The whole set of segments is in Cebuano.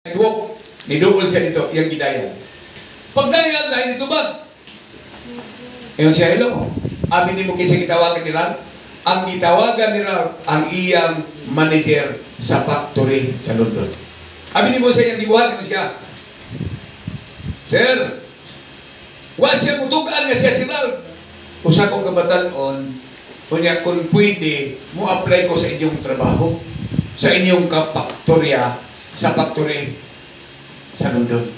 Nagwalk, niduol siya dito, iyang gidayan. Pagdayan, lain nitubag. Ingon siya, "Hello. Abi nimo kinsa gitawagan ni Ralph?" Ang gitawagan ni Ralph, ang iyang manager sa factory sa London. Abi nimo sa iyang gibuhat, ingon siya, "Sir," wa siya mutugaan nga siya si Ralph. "Usa ko kabatan-on, unya kung pwede, mo apply ko sa inyong trabaho, sa inyong kapaktorya, sa factory sa London.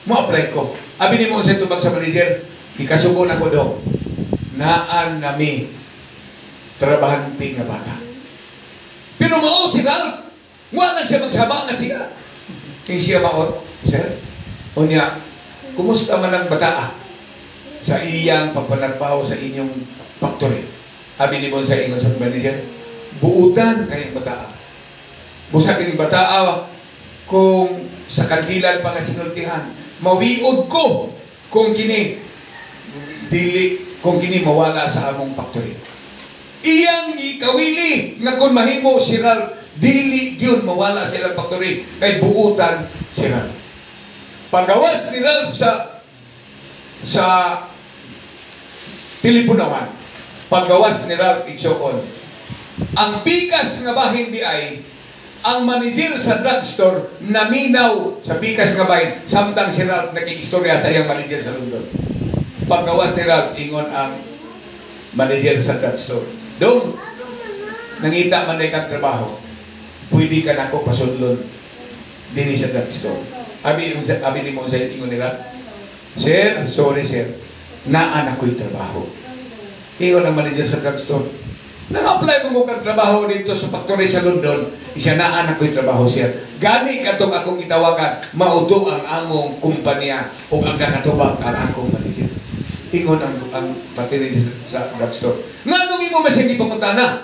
Mo apply ko." Abi nimo sa tubag sa manager, "Ikasubo na ko do. Naan nami trabahante nga bata." Pero mao si Ralph. Wala siya magsama nga siya. Kay siya mao, "Sir, unya, kumusta man ang bata sa iyang pagpanarbaho sa inyong factory?" Abi ni sa ingon sa manager, "Buutan kayong bata. Busa kining bata kung sa kandilan pa nga sinultihan, mawiod ko kung kini dili, kung kini mawala sa among factory." Iyang gikawili nga kung mahimo si Ralph, dili gyud mawala sa ilang factory kay buutan si Ralph. Pagawas ni Ralph sa teleponawan, paggawas ni Ralph, igsuon, ang pikas nga bahin di ay ang manager sa drugstore naminaw sa pikas nga bahin samtang si Ralph nakikistorya sa iyang manager sa London. Paggawas ni Ralph, ingon ang manager sa drugstore, "Dong, nangita man kang trabaho, pwede ka nako pasudlon dinhi sa drugstore." Abi ni mo sa ingon nila, "Sir, sorry sir, naan ako'y trabaho." Ingon ang manager sa drugstore, "Nang-apply mo mo kang trabaho dito sa factory sa London." Isa, "Naan ako'y trabaho, sir. Gani katong akong gitawagan, mauto ang among kumpanya o ang nakatubag ang akong manager." Ingon ang pati sa drugstore, "Nganong imo man siya gipangutana?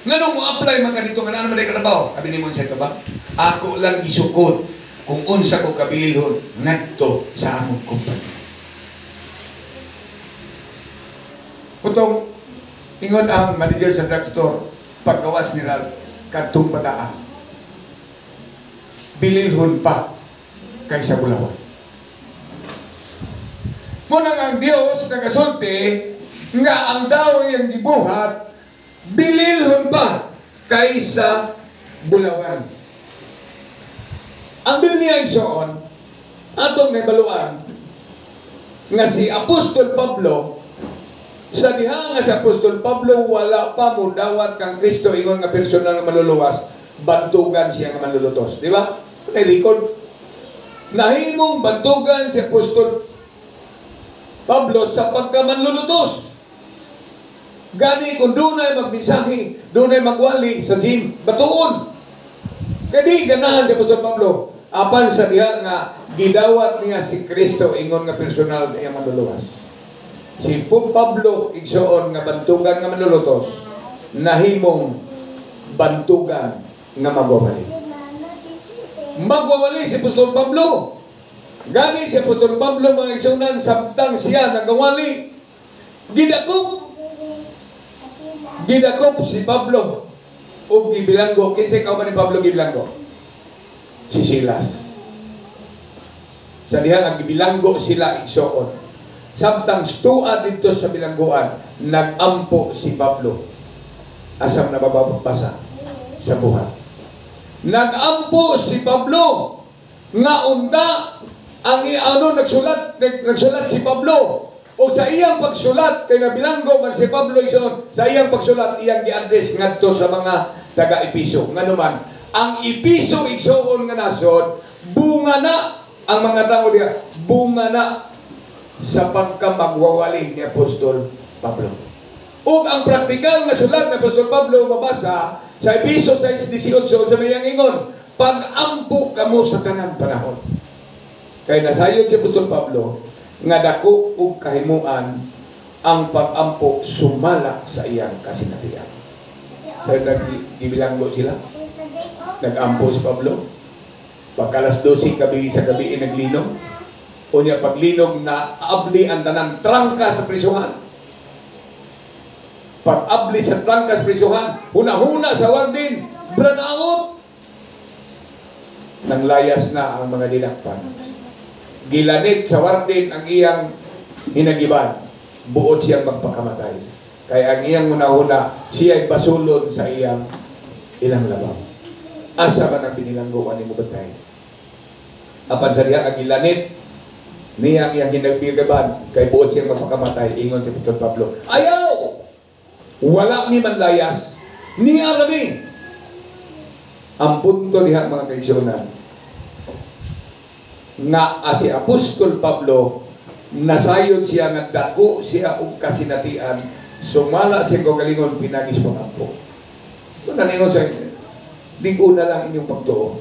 Nganong mo apply man ka dito nga naan man ka trabaho?" Abi nimo sa ba? "Ako lang gisukod kung unsa ko kabilihon ngadto sa among kumpanya." Putong ingon ang manager sa drugstore, paggawas ni Ralph, "Kadtong bataa, bililhon pa kaysa bulawan." Muna nga ang Dios nagasulti nga ang tao iyang gibuhat bililhon pa kaysa bulawan. Ang Biblia, igsoon, atong nahibaluan nga si Apostol Pablo, sa diha nga si Apostol Pablo wala pa mo dawat kang Kristo ingon nga personal nga maluluwas, bantugan siya nga manlulutos. Di ba? May record. Nahimong bantugan si Apostol Pablo sa pagkamanlulutos. Gani kung dunay magmensahe, dunay magwali sa gym, batuon. Kaya di ganahan si Apostol Pablo. Apan sa diha nga gidawat niya si Kristo ingon nga personal nga iyang manluluwas, si Pablo, igsoon, nga bantugan nga manlulutos, nahimong bantugan nga magwawali. Magwawali si Apostol Pablo. Gani si Apostol Pablo, mga igsunan, samtang siya nagawali, gidakop. Gidakop si Pablo ug gibilanggo. Kinsa kauban ni Pablo gibilanggo? Si Silas. Sa diha nga gibilanggo sila, igsoon, samtang tuad dito sa bilangguan, nagampo si Pablo. Asam nababasa sa buhat. Nagampo si Pablo nga unta ang ano nagsulat si Pablo. O sa iyang pagsulat kay nabilanggo man si Pablo, igsoon, sa iyang pagsulat iyang gi-address ngadto sa mga taga Episo. Nganuman ang Episo, igsoon, nga nasod, bunga na ang mga tao diha, bunga na sa pagkamagwawali ni Apostol Pablo. Ug ang praktikal nga sulat ni Apostol Pablo mabasa sa Episo 6:18 sa mayang ingon, "Pag-ampo kamo sa tanan panahon." Kay nasayod si Apostol Pablo nga dako og kahimuan ang pag-ampo sumala sa iyang kasinabian. Sa naggibilanggo sila, nag-ampo si Pablo. Pagkalas 12 gabi sa gabi naglinog. Unya paglinog na abli ang tanang trangka sa prisuhan. Pag abli sa trangka sa prisuhan, huna-huna sa warden, branaot. Nang layas na ang mga dinakpan. Gilanit sa warden ang iyang hinagiban. Buot siyang magpakamatay. Kaya ang iyang hunahuna, siya ay basulon sa iyang ilang labaw. Asa man ang binilanggo ani mo bantay? Apan sa diha ang gilanit niya ang iyang hinagiban, kay buot siyang magpakamatay, ingon si Apostol Pablo, "Ayaw! Wala ni man layas. Niya kami." Ang punto diha, mga kaigsuonan, nga si Apostol Pablo nasayod siya nga dako siya og kasinatian sumala sa kaugalingon pinagi sa pag-ampo. So naningon sa ligo na lang inyong pagtuo.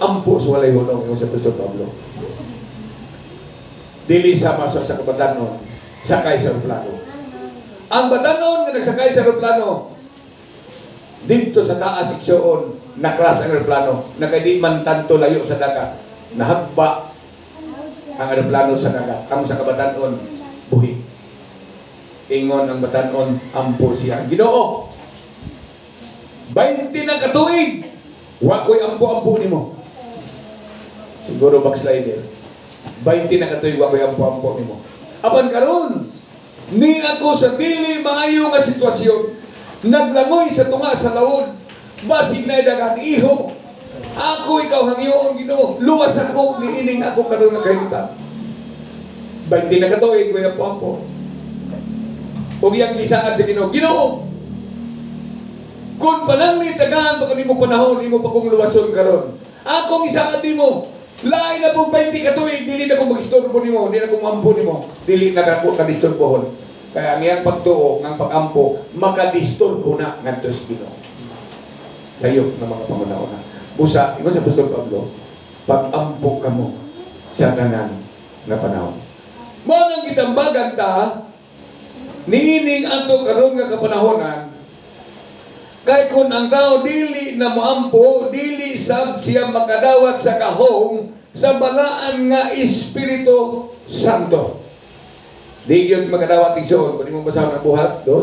Ampo sa walay hunong, ingon sa Apostol Pablo. Dili sama sa kabatanon sakay sa eroplano. Ang batanon nga nagsakay sa eroplano didto sa taas, igsuon, na-crash ang eroplano na kay di man tanto layo sa dagat. Nahagba ang eroplano sa dagat. Ang sa kabatanon buhi. Ingon ang batanon, ampo siya. "Ginoo, 20 na katuig wa ko'y ampo-ampo nimo." Siguro backslider. "20 na katuig wa ko'y ampo-ampo nimo. Apan karon ni ako sa dili maayo nga sitwasyon, naglangoy sa tunga sa laod, basig na dagat iho. Ako ikaw hangyoon, Ginoo, luwas ako niining ako karon nga kahimtang." 20 na katuig ko'y ampo-ampo. Ug iyang gisaad sa Ginoo, "Ginoo, kung pananglit tagaan pa kanimo panahon, imo pa kong luwason karon. Akong isaad nimo, lain na pong 20 katuig, dili na ko mag-istorbo nimo, dili na ko moampo nimo, dili na ko kadisturbohon." Kaya ang iyang pagtuo, ang pag-ampo, makadisturbo na ngadto sa Ginoo. Sayo ng mga pangunauna. Busa, ingon sa Apostol Pablo, pag-ampo kamo sa tanan nga panahon. Mao nang gitambagan ta niining ato karon nga kapanahonan, kay kung ang tao dili na moampo, dili sab siya makadawat sa gahom sa balaan nga Espiritu Santo. Di gyud makadawat, igsoon, kung imong basahon ang Buhat 2,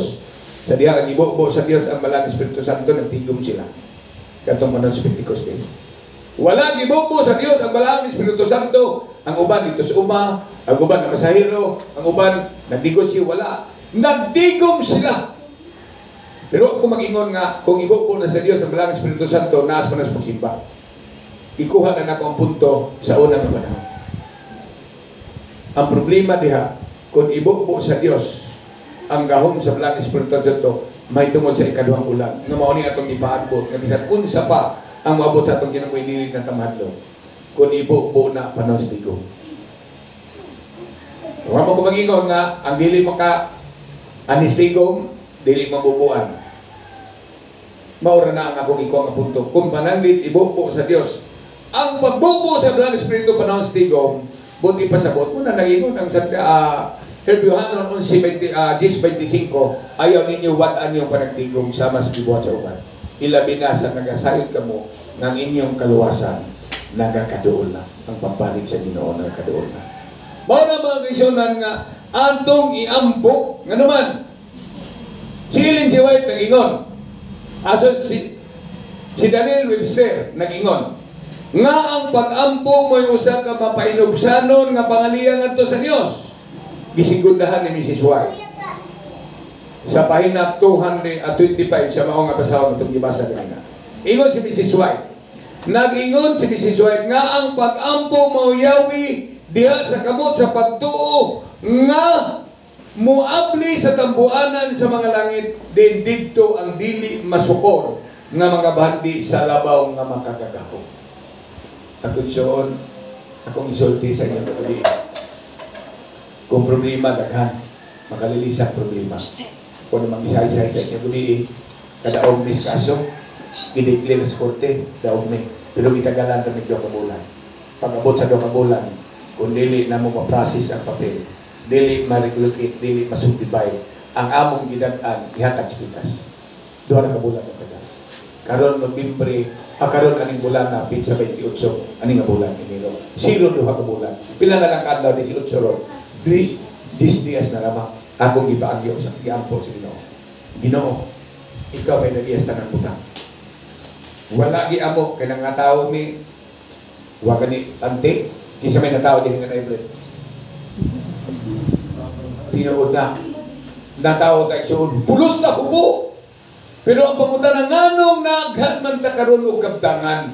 sa diha ang ibubo sa Dios ang balaan Espiritu Santo, nagtigom sila. Katong panahon sa Pentecostes. Wala gibubo sa Dios ang balaan Espiritu Santo, ang uban didto sa uma, ang uban na masahero, ang uban nagnegosyo, wala. Nagtigom sila. Pero kung mag-ingon nga, kung ibubo na sa Dios ang balaan Espiritu Santo, naas pa na sa pagsimba. Ikuha na nako ang punto sa unang panahon. Ang problema diha, kung ibubo sa Dios ang gahom sa balaan Espiritu Santo, may tungod sa ikaduhang ulan. Nga mao ni atong ipaabot, nga bisan unsa pa ang moabot sa atong kinabuhi, dili na tamhadlong. Kung ibubo na panahon sa tigom. Wa mo ko mag-ingon nga ang dili maka anis tigom, dili mabubuan. Maura na ang akong ikuha nga punto. Kung pananglit ibubo sa Dios ang pagbubo sa Balang Espiritu panahon sa tigom, buti pasabot mo na nagingon ang sa Herbiohanon 11, 10:25, ayaw ninyo wad-an yung panagtigom sama sa gibuhat sa uban. Ilabi na sa nagasayod kamo ng inyong kaluwasan, nagakaduol na. Ang pagbalik sa Ginoo nagakaduol na. Mao na, mga kaigsuonan, nga atong iampo nga naman. Si Ellen G. White nag-ingon. Aso si Daniel Webster nag-ingon nga ang pag-ampo mo'y usa ka mapainubsanon nga pangaliya ngadto sa Dios. Gisegundahan ni Mrs. White sa pahina 225 sa mao nga basahon atong gibasa ganina. Ingon si Mrs. White. Nag-ingon si Mrs. White nga ang pag-ampo mao yawi diha sa kamot sa pagtuo nga muabli sa tambuanan sa mga langit din didto ang dili masukor nga mga bandi sa labaw nga makagagahom. Ako igsoon, akong isulti sa inyo kagabi. Kung problema daghan, makalilisak problema. Kung namang isa-isa sa inyo gabi, kadaog mis kaso, gideclare sa korte, daog ni. Pero gitagalan kami 2 ka bulan. Pag-abot sa 2 ka bulan, kung dili na mo ma-process ang papel, dili ma-relocate, dili ma-subdivide, ang among gidag-an, ihatag sa pikas. 2 ka bulan ang tagal. Karon Nobyembre, karon aning bulan na petsa 28, aning nga bulan, Enero. Zero 2 ka bulan. Pila na lang kaadlaw, 18 ron. Di, 10 dias na lamang akong ipaagyo sa giampo sa Ginoo. "Ginoo, ikaw may nagiyas tanang butang. Wala gi amo kay nga tao mi Wa gani ante, kinsa may natawo din nga naay bread? Tinuod na. Natawo ta, igsuon. Pulos na hubo. Pero ang pangutana, nganong naaghan man ta karon og kabtangan?